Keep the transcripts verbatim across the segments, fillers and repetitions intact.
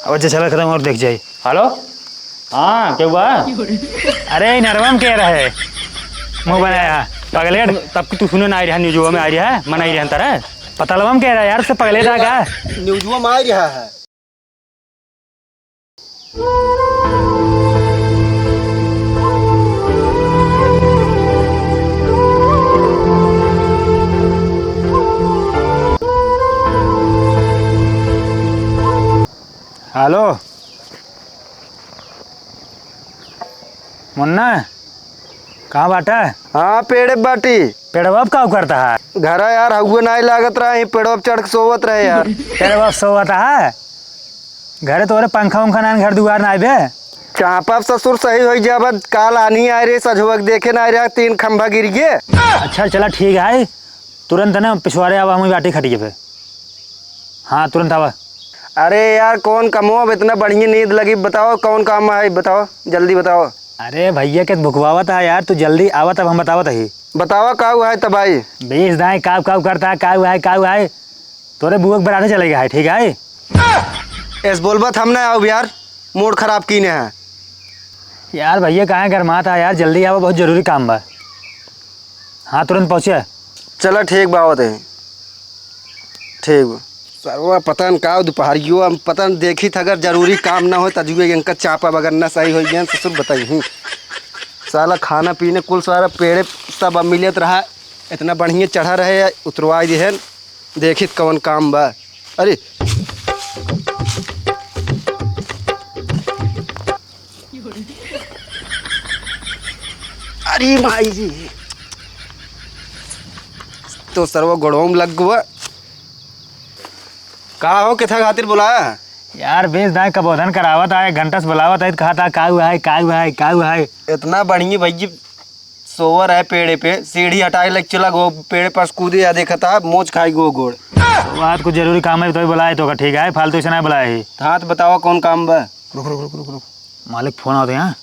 अब अच्छा, चला, खतम और देख जाई। हेलो, हाँ, के हुआ? अरे, ई नरवा में के रहे? मुँह बनाया। पगलेट, तब कि तू सुने ना आई रहा, न्यूजवा में आई रहा, मन आई रहा तारा। पतलवा में के रहा यार, से पगलेट आ गा। न्यूजवा में आई रहा है। हेलो, मुन्ना, कहाँ बाटा? हाँ, पेड़े बाटी। पेड़वा अब का करता है? घरा यार, हउए नाई लागत रहा, यहीं पेड़वा पे चढ़ के सोवत रहे यार। पेड़वा पे सोवत है? घरे तोरे पंखा उंखा नान, घर दुआर नाई बे। चापा ससुर सही होई जाबा, काल आनी आए रे, सझुआ के देखे ना आए रे, तीन खंभा गिर गए। अच्छा, चला ठीक है, तुरंत ना पिछवारे आवा, हम बाटी खटिए पे। हाँ, तुरंत आवा। अरे यार, कौन कमो अब इतना बढ़िया नींद लगी, बताओ कौन काम है, बताओ, जल्दी बताओ। अरे भैया के भुकवावत है यार, तू जल्दी आवा तब हम बतावत ही। बतावा का हुआ है तबाही? बीस दाई काव काव करता है, का हुआ है, का हुआ है? तोरे बुआ के बराते चले गया है, ठीक है? एस बोलबत हम ना आउब यार, मूड खराब कीने है। यार भैया काहे गरमात है यार, जल्दी आवा, बहुत जरूरी काम बा। हाँ, तुरंत पहुँचे। चला ठीक बा, आवत है। ठीक बा। सरवा पता न का दुपहरियो, हम पता न देखी था, अगर जरूरी काम ना हो त जुए इनका चापा बगैर ना सही हो गया, ससुर बताई हूँ। साला खाना पीने कुल सारा पेड़े सब अब मिलत रहा, इतना बढ़िया चढ़ा रहे, उतरवाई दिहन। देखित कवन काम बा। अरे। अरे माई जी। तो सरवा गोड़वा में लग गवा। का हो, किथा खातिर बुलाया? यार, बीस दाई कबोधन करावत आए, घंटा से बुलावत आए, कहा था, "का हुआ है, का हुआ है, का हुआ है?" इतना बढ़िया भैया सोवर है पेड़े पे, सीढ़ी हटाए लग चला गो, पेड़े पास कूदे या देखा था, मोच खाई गो गोड़। तो बात कुछ जरूरी काम है, तो ही बुलाए तो का, ठीक है, फालतू से ना बुलाए ही। हाँ, तो बताओ कौन काम बा? रुक, रुक, रुक, रुक, रुक। मालिक फोन आवत है, हाँ?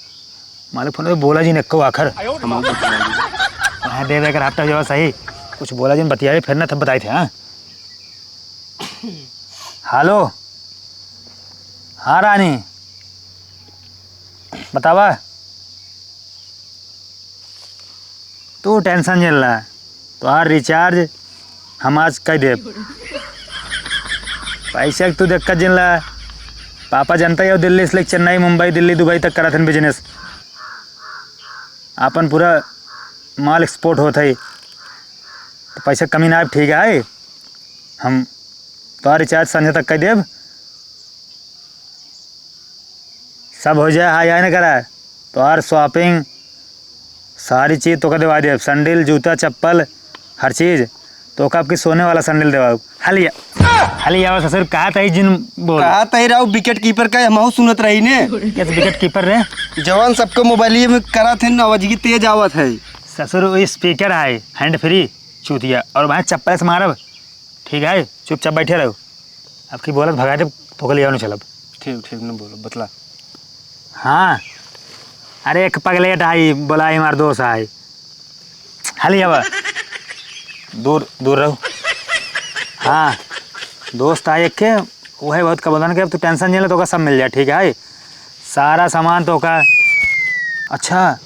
मालिक फोन आवत है, बोला जिन एक्को आखर। हाँ, देवे कर हफ्ता जो सही, कुछ बोला जिन बतियाए, फिर ना तब बताए थे, हाँ? हेलो, हाँ रानी, बतावा। तू tension जिन ला, तोहार recharge हम आज कई देब। पैसा के तू दिक्कत जिन ला, पापा जनता ही हो, दिल्ली से लेके चेन्नई, मुंबई, दिल्ली, दुबई तक करत हन business। आपन पूरा माल export होत है, तो पैसा के कमी ना आए, ठीक है। हम तोहार recharge संझा तक कई देब। सब हो जाए, हाँ, यही ना करा। तोहार shopping, सारी चीज तोका दिवा देब, sandal, जूता, चप्पल, हर चीज। तोका आपकी सोने वाला sandal दिवाऊ। हलिया, हलिया ससुर, कहा तही जिन बोल। कहा तही राव, wicket keeper का हमहू सुनत रही ने। कैसे wicket keeper रे? जवान सबके मोबाइल में करा थे ना, आवाज की तेज आवत है। ससुर, वो speaker है, hand free, चूतिया, और वहाँ चप्पल से मारब। ठीक है, चुपचाप बैठे रहो। अब की बोलत भगा देब, तोके ले आउन चलब। ठीक, ठीक, न बोलो, बतला। हाँ, अरे एक पगलेट आई, बोला हमार दोस्त आई। हाली आवा। दूर, दूर रहो। हाँ, दोस्त आई एक के, वही बहुत कबोधन के, अब तू tension नहीं ले, तोका सब मिल जाए, ठीक है? सारा सामान तोका। अच्छा,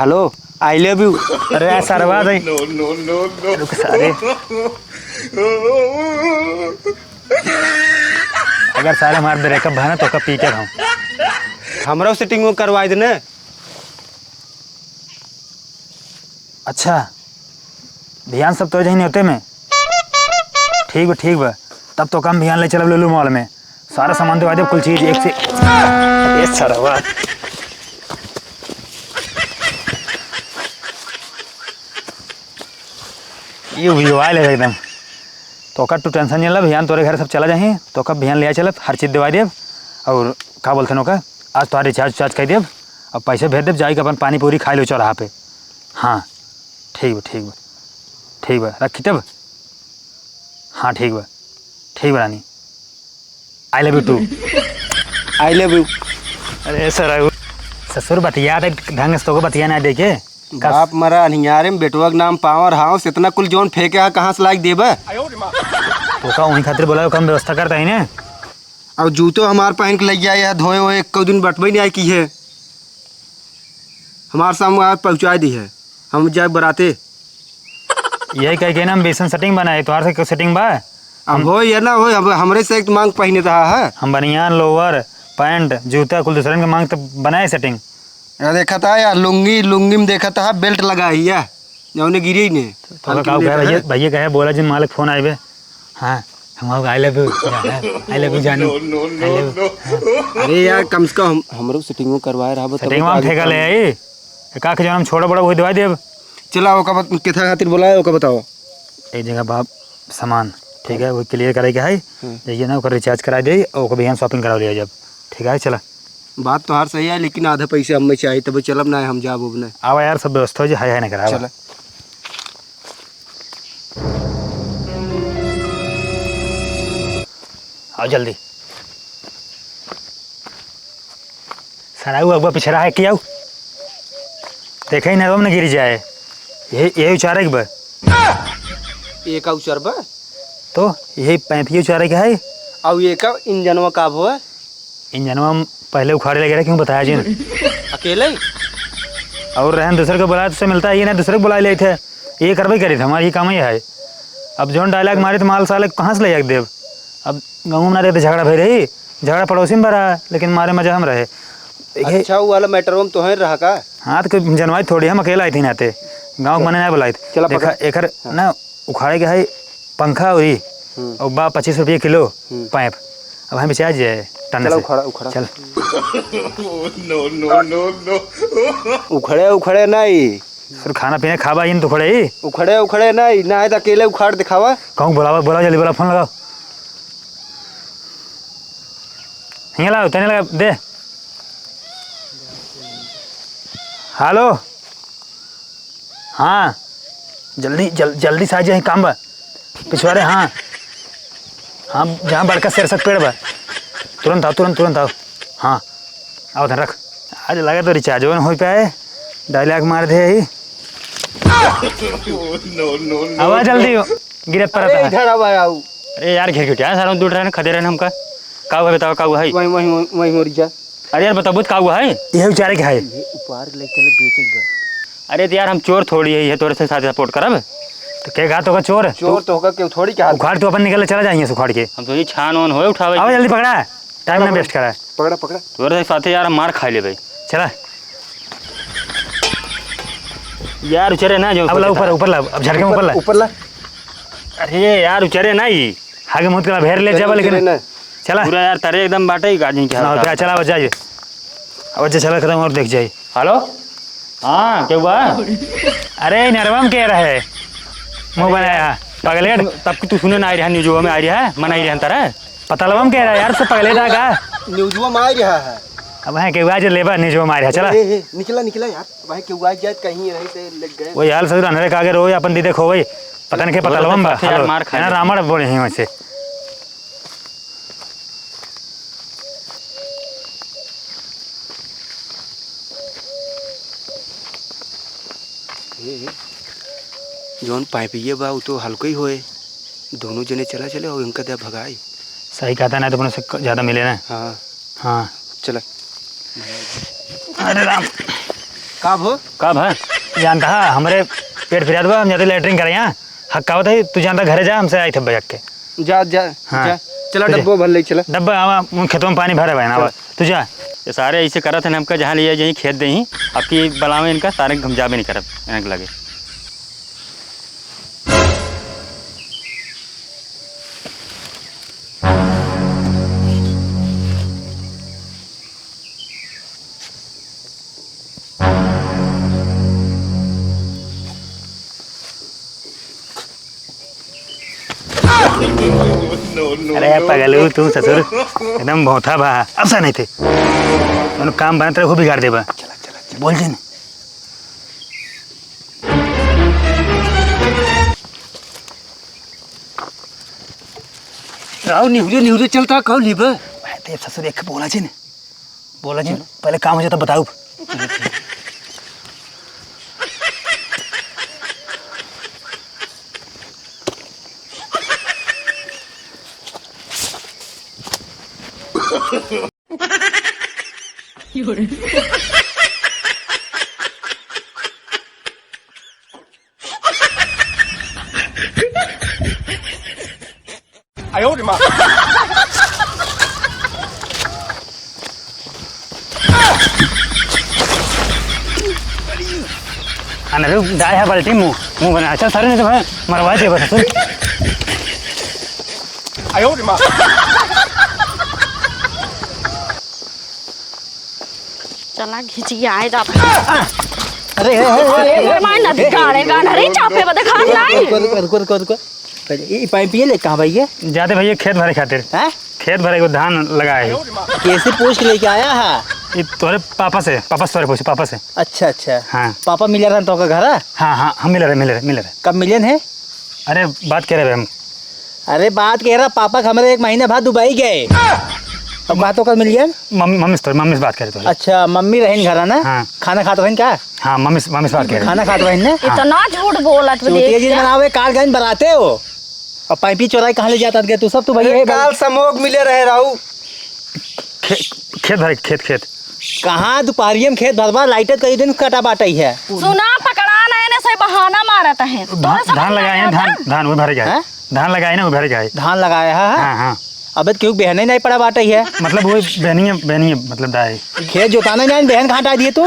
hello, I love you। अरे यार, सरवा दे। No, no, no, no। रुक सारे। अगर सारे हमार breakup भा ना, तोका पीटे हम। हमरो setting वो करवाई देने। अच्छा, भियान सब तो जही होते में। ठीक बा, ठीक बा। तब तोका हम भियान ले चलब लुलु mall में। सारा सामान दिवा देब, कुल चीज एक से। ए सरवा। ये हुई वाले एकदम। तोका तू tension नहीं ला, भियान तोरे घर सब चला जाही, तोका भियान ले चलब, हर चीज दिवा देब। और का बोलते हैं ओका, आज तोहार recharge उचार्ज कर देब, अब पैसे भेज देब, जाई के अपन पानी पूरी खाई लो चौराहा पे। हाँ, ठीक बा, ठीक बा, ठीक बा, रखी तब। हाँ, ठीक बा, ठीक बा रानी, I love you too। I love you। अरे सर, ससुर बतिया ढंग से, तोको बतिया ना देखे। बाप मरा अनियारे में बेटवा के नाम power house, इतना कुल जौन फेंके हा, कहाँ से लाइक देबे? तोका वहीं खातिर बोला, कम व्यवस्था करता ही ने। अब जूतो हमार पहन के लइ आए है, धोए वोए, एको दिन बटबे नहीं आए की है। हमार सामान पहुँचाए दी है, हम जाए बराते। यही कह के ना हम वैसन setting बनाए, तोहार से कोई setting बा? अब हम होय या ना होय, अब हमरे से एक मांग पहिने रहा है। हम बनियान, lower, pant, जूता कुल दूसरन के मांग त बनाए setting। या देखत है यार, लुंगी, लुंगी में देखत है belt लगा ही है, जौने गिरी ने। तो हल्की काऊ में कहे, देखत भैया, है। भैया कहे, बोला जिन मालिक phone आइबे। हाँ, हम आऊ, I love you, I love you जानू, I love you। अरे यार, कम से कम हम, हमरो setting करवाए रहा, तब setting तो हम आगे ठेका ले काम। आई। एक आख जौन हम छोड़ा बड़ा वही दवाई देब। चला, ओका बत-, केथा खातिर बोलाए, ओका बताओ। एक जगह बाप सामान, ठीक है, वो clear करे के है। हम्म। जइए ना, ओकर recharge करा दे, और ओकर बिहान shopping करा लिया जब। ठीक है, चला। बात तोहार सही है, लेकिन आधा पैसा हमें चाहिए, तब चलब ना, हम जाब उब ना। आवा यार, सब व्यवस्था हो जाए, हाय हाय ना करावा। चला। आओ जल्दी। सारा वो अगवा पिछड़ा है, क्या हो? देखे ही ना, न गिर जाए। यही, यही उचारे के बा। ये का उचार बा? तो यही पैंपिये उचारे के है। अउ ये का इंजनवा का भो है? इंजनवा हम पहले उखाड़े लगे रहे, क्यों बताया जी ने? अकेले ही? और रहन दूसरे को बुलाए, तुझसे मिलता है, ये ना दूसरे को बुला लेते। ये करबे करी थे, हमार ये काम ही है। अब जौन dialogue मारे तो माल साले कहाँ से ले जाके देब? अब गाँव में ना रहते झगड़ा भई रही, झगड़ा पड़ोसी में भरा है, लेकिन मारे मजा हम रहे। ये अच्छा, वो वाला matter में तो है रहा का? हाँ, तो कोई जनवाई थोड़ी, हम अकेला आई थी नाते, गाँव के चल। मने ना बुलाई थी। चला देखा, पकड़। एकर हाँ। ना उखाड़े के है पंखा उरी, हम्म। और बा पच्चीस रुपये किलो हम्म। pipe। अब हम बेचा जाए टन चला से। उखाड़ा, उखाड़ा। चल। No, no, no, no। उखड़े, उखड़े नहीं। फिर खाना पीना खाबा इन तो उखड़े ही। उखड़े, उखड़े नहीं, ना है तो अकेले उखाड़ दिखावा। कहूँ बुलावा, बुलावा, जल्दी बुला, phone लगाओ। हिंगे लाओ, तने लगा, दे। Hello। हाँ, जल्दी, जल-, जल्दी से आ जाए, काम बा। पिछवारे, हाँ। हाँ, जहाँ बड़का सेरसक पेड़ बा। तुरंत आओ, तुरंत, तुरंत आओ। हाँ, आओ, धन रख। आज लगा तो recharge न हो पाए, dialogue मार दे ही। No, no, no, आवा no। जल्दी हो, गिरत परत अरे, है। इधर आवा, आओ। अरे यार, घेर घेर यार, सारा दूर रहने, खदे रहने हमका। का हुआ बताओ, का हुआ है? वहीं, वहीं, वहीं, वहीं हो रही जा। अरे यार, बताओ, बहुत का हुआ है? ये उचारे के है। ये उपार ले चले बेचे के बा। अरे तो यार, हम चोर थोड़ी है, ये तोरे से साथ support करब। तो के गा तो का चोर? चोर तो होगा, क्यों थोड़ी क्या हाल? उखाड़ तू अपन निकल, चला जाइए उखाड़ के। हम तो ये छान वान होए उठावे आओ के। जल्दी पकड़ा, time ना पकड़ा, waste करा। पकड़ा, पकड़ा। तोरे साथे यार, हम मार खा लेबे। चला। यार, उचरे ना जो अब ला ऊपर, ऊपर ला, अब झटके में ऊपर ला। ऊपर ला। अरे यार, उचरे ना ही। आगे मुँह के भेर ले जाबा, लेकिन ना। चला। पूरा यार तरे एकदम बाटे ही गार्जिन के ना, हाल उतरा, का। चला, बच जाइए। अब अच्छा, चला, खत्म और देख जाइए। Hello? हाँ, के हुआ? अरे, नरवा में के रहे? मुँह बनाया। पगले। तब कि तू सुने ना आई रहा, न्यूजवा में आई रहा, मन आई रहा तारा। पतलवा में के रहे यार, से पगले था का? न्यूजवा में आई रहा है। अब है के हुआ जो लेबा, न्यूजवा में आई रहा, चला। ए, ए, निकला, निकला यार। भाई, केहू आ जाए, कहीं रही से लग गए। वही हाल ससुर, अनरे का आगे रोए, अपन दीदे खोवे। पता नहीं के तोरे पता लवम बा। साथे यार हेलो। मार खा है ना, ले। रामड़ बोले ही वैसे। ए, ए, जौन पाइपिये बा, उ तो हल्को ही होए। दोनों जने चला चले और इनका दे भगाई। सही कहता, नहीं तो अपने से क-, ज्यादा मिले ना। हाँ। हाँ। चला। अरे राम। का भो? का भा? जानता हा, हमरे पेट फिरात बा, हम जाते लेटरिन करे यहाँ। हक आवत है, तू जानता घरे जा, हमसे आई थे बजक के। जा, जा, हाँ। जा। चला तुझे डब्बो भर ले, चला। डब्बा आवा, उन खेतों में पानी भरे बा ना, आवा। चला। तू जा। ये सारे ऐसे करत हैं, हमका जहाँ ले जाई खेत देही, अब की बलावे इनका, सारे हम जाबे नहीं करब, इनके लगे। अरे पगलू तू ससुर, एकदम भौंथा बा। अब सा नहीं थे, मनो काम बनत रहे, वो बिगाड़ देबा। चला, चला, चला। बोल जिन। राव निहुरे निहुरे चलता, कहू लीबा? भाई, ते ससुर एक बोला जिन। बोला जी, चलो। पहले काम हो जाता, बताओ। अरे, डाय है बाल्टी, मुंह, मुंह बना। चल, सारे नहीं तो भाई, मरवा दे बस, सुन। चला, घिचिया आए जाता। अरे, हे, हे, हे, हे, हे, मार ना, गाड़े, गाना रे, चापे बदे खान लाई। रुको, रुको, रुको, रुको, रुको। पहले, ई, ई पाइप ये ले कहाँ भइया? जाते भइया खेत भरे खातिर। हैं? खेत भरे को धान लगाए है। कैसे पूछ के लेके आया है? ई तोरे पापा से, पापा से तोरे पूछे, पापा से। अच्छा, अच्छा। हाँ। पापा मिले रहन तो का घर? हाँ, हाँ, हम मिले रहे, मिले रहे, मिले रहे। कब मिले हैं? अरे, बात करे रहे हम। अरे, बात कह रहा, पापा के हमरे एक महीना बाद दुबई गए। अब बात होकर मिल गया? मम्मी, मम्मी से तोरे, मम्मी से बात करे तोरे। अच्छा, मम्मी रहन घर है ना? हाँ। खाना खात रहन का? हाँ, मम्मी से, मम्मी से बात करे। खाना खात रहन ना? इतना झूठ बोलत हो, चूतिया देख जी के। बनावे, काल गए बराते हो। अब पाइपी चोराई कहाँ ले जाता गया तू सब? तू भैया, ए, हे भाई। काल समोग मिले रहे रहू। खे-, खेत भरे, खेत, खेत। कहाँ दोपहरिया में खेत भरबा, लाइट कई दिन कटा बाटई है। सुना, पकड़ा नहीं ने से बहाना मारत है। तोरे धान, सब धान लगाए हैं, जाता। धान, धान वो भरे जाए। हैं? धान लगाए ना, वो भरे जाए। धान लगाए है, हाँ? हाँ, हाँ। अबे तो केहू बिहने नहीं पड़ा बाटई है। मतलब वो बहनी है, बहनी है, मतलब दाई। खेत जोताना नहीं, बहन कहाँ हटा दिए तू?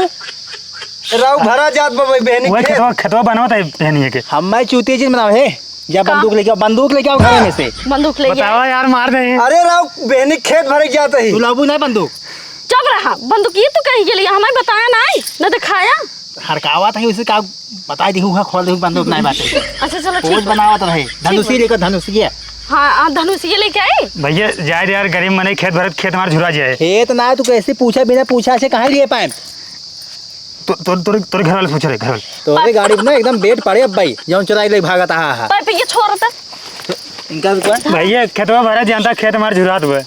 राऊ भरा जात बा भाई, बहनी वही खेत। खेतवा, खेतवा बनवत है बहनी के। हम मैं चूतिया जी बनाओ है। जा का? बंदूक लेके आओ, बंदूक लेके आओ घर में से। बंदूक लेके बतावा आए। यार, मार दे। अरे राव, बहनी खेत भरे जात ही। तू लाबू नहीं बंदूक? चुप रहा, बंदूक ये तू कहीं के लिए हमें बताया नहीं, न दिखाया। हरकावत है उसे का बता दी हुआ, खोल दे बंदूक नहीं बाटे। अच्छा चलो ठीक पोज है। बनावत रहे। ठीक धनुषी है। लेकर धनुषी है। हाँ, आप धनुषी लेके आए? भैया जाए दे यार, गरीब मने खेत भरत खेत हमार झुरा जाए। खेत ना, तू कैसे पूछा, बिना पूछा से कहाँ लिए पाए? तो, तो, तोरे, तोरे घर वाले पूछ रहे, घर वाले। तोरे गाड़ी में ना एकदम बेट पड़े अब भाई, जौन चुराई ले भागत आहा है। पर ये छोड़ दे। इनका भी कौन? भैया, खेतवा भरा जानता, खेत हमार झुरात हुए।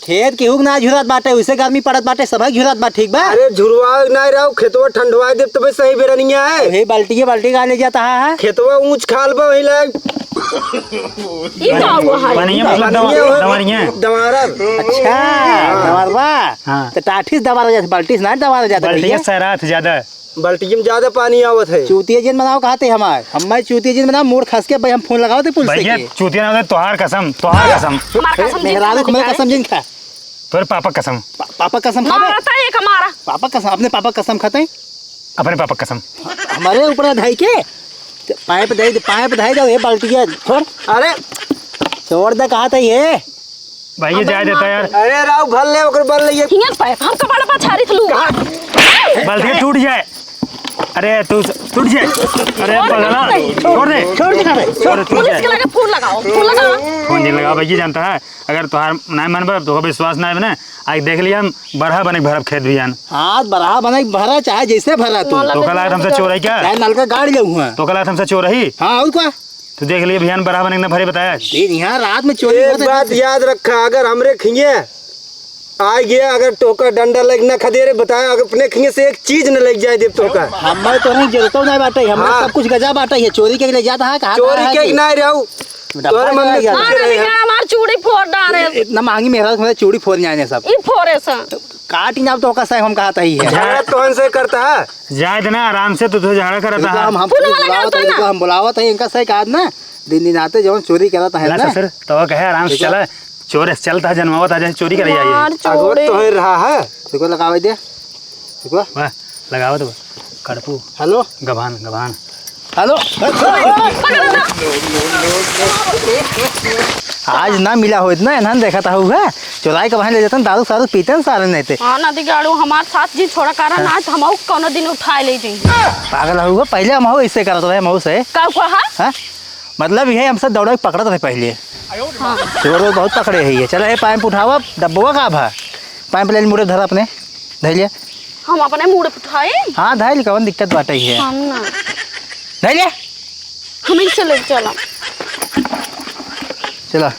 खेत केहू के ना झुरात बाटे, उसे गर्मी पड़त बाटे, सभा झुरात बा, ठीक बा? अरे, झुरवा ना रहो, खेतवा ठंडवा दे, तबे सही बेरनिया है। वही बाल्टी, बाल्टी का ले जाता है। खेतवा ऊंच खाल बा, वही लाग। ई का हुआ है? पनिया मतलब पनिया दवा-, हो, दवरिया। दवारा। अच्छा, हाँ। दवारवा। हाँ। तो टाठी से दवारा जात, बाल्टी से ना दवारा जात बाल्टी भैया। से रात ज्यादा। बाल्टी में ज्यादा पानी आवत है। चूतिया जिन बनाओ कहते हमार, हमारे चूतिया जिन बनाओ, मूड खस के भाई हम फोन लगाओ थे पुलिस से भैया, के। चूतिया ना होते, तोहार कसम, तोहार कसम। हमार कसम जिन मेहरारू खा को मैं बेटा। कसम जिन खा। तोरे पापा कसम। पा-, पापा कसम खा बे। मारता है एक हमारा। पापा कसम, अपने पापा कसम खाते हैं। अपने पापा कसम। हमारे ऊपर धाई के? पाइप दे दे, पाइप दे दे, ये बाल्टी है। छोड़। अरे। छोड़ दे, कहा था ये? भाई, ये अबे जाए देता मार यार। दे। अरे राव, भर ले, ओकर भर ले ये। हियां पाइप, हम कबाड़ पा छारी थलू। कहाँ? बाल्टी टूट जाए। अरे, तू स-, टूट जाए। अरे, छोड़ दे, पगला, नहीं। छोड़ दे। छोड़ दे, छोड़ दे, छोड़ दे, टूट पुलिस जाए। के लगे फोन लगाओ, फोन लगाओ। फोन जिन लगाओ, भाई, ये जानता है। अगर तोहार नाय मन बा, तोहका विश्वास नाय बा ना, आज देख लिया हम बरहा बने के भरब खेत बिहान। हाँ, बरहा बने के भरा, चाहे जैसे भरा तू। तोहका लागत हमसे चोर है क्या? चाहे नलका गाड़ ले हुआ। तोहका लागत हमसे चोर है? हाँ, और का? तू देख लिया बिहान बरहा बने के ना भरे बताया। दिन यहाँ रात में चोरी एक होत है। बात याद रखा, अगर हमरे खिए आइ गया, अगर तोहका डंडा लग ना खदेरे बताया, अगर अपने खिए से एक चीज न लग जाए देब तोहका। हमें तो नहीं जरूरत ना बाटे, हमें हाँ। सब कुछ गजा बाटे, ये चोरी के ले जाता है, कहाँ चोरी कहाँ है के कि? ना रहू। डब्बा तोहरे मम्मी लगा पूछ हाँ, रहे हैं। निकाल, हमार चूड़ी फोड़ डारे। इतना महंगी मेहरारू, तुम्हारे चूड़ी फोड़ जाने सब। ई फोड़े सा। काट ही ना, अब तो ओका से हम कहत ही है। झगड़ा तोहन से करता है। जाए देना आराम से, तो, तो झगड़ा करता रुको, है। हम, हम फोन वाला बुलावत करता है, है रुको, ना। हम बुलावत है इनका से कहत ना, दिन दिन आते जौन चोरी करत है ना ना। ससुर, तो कहे आराम से ठीक है। चला, चोर से चलता है, जनमावत आ जाए, चोरी करे जाइए। मार अगवत चोरी। तो है रहा है। रुको, लगावे दे। रुको। वाह। लगावत बा। कड़पू। हेलो। गभान, गभान। हेलो। आज ना मिला होइत ना, इन्हन देखत हऊ है। चोराई के बहाने ले जातन, दारू सारू पीतन सारे नहीं थे। हाँ, नदी गाड़ू, हमार साथ जी छोड़ा कारण हाँ। आज हमहू कौनो दिन उठाए ले जाई। पागल हऊ, पहले हमहू ऐसे करत रहे, हमहू से। का हुआ है? हाँ? मतलब, ये हमसे दौड़ा के पकड़त रहे पहले। हाँ। चोर बहुत पकड़े है ये। चला, ये पाइप उठावा, डब्बवा का भा? पाइप ले मुड़े धर अपने, धैले। हम अपने मुड़े उठाए? हाँ, धैले, कौन दिक्कत बाटे है? हम ना। धैले। हम ही चले, चला। चला।